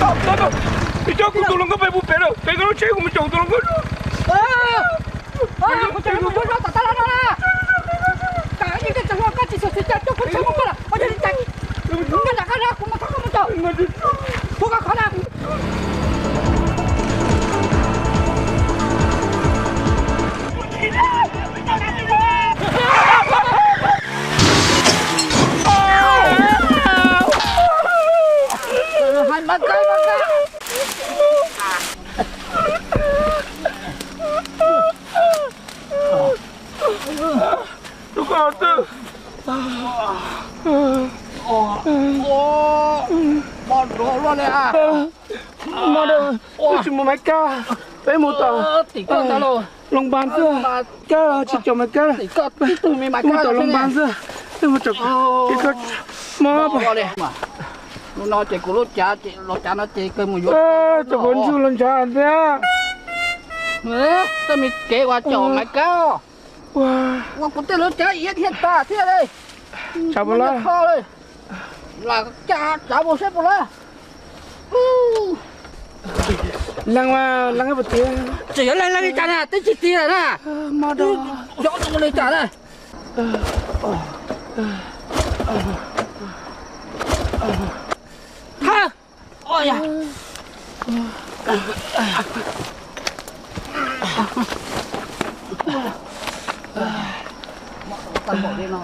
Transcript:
Tau, tau, tau. Nws coj kuv tus hluas nkauj pem pub pem lawm, peb nkawd lub tsheb kuv mus caum kuv tus hluas nkauj. Kuv cov hluas nkauj no tom taj laj no na. Kam ib teg tsaus hluas koj tsis xyuam xim cas coj kuv tsheb mus koj lawm, ua yog li cas? Nkag nram koj na, kuv mus thov koj mus caum. Kuv koj qhov na. Rub koj twg. Mo, wb tsis mus Maiv Kab, peb mus tom Loos Npas xwb. Kab tsis caum Maiv Kab, mus tom Loos Npas xwb. Peb mus tom, mob. Hnub no ces kuv lub cav, lub cav no ces kawg mus yuav, tau kuv ntsuj los ntshav thiab. Tej me kev uas caum Maiv Kab, ua kuv tej lub cav iab thiaj tas thiab li. Tshav puas lawm? Lam cav tsav mus seb puas lawm. Leej, leej puas tiag? Tseem yuav leej leej li cas na, twb tsis tig lawm na. Mob dog. Xyov ua li cas na. Thawb. Tag npaum li no.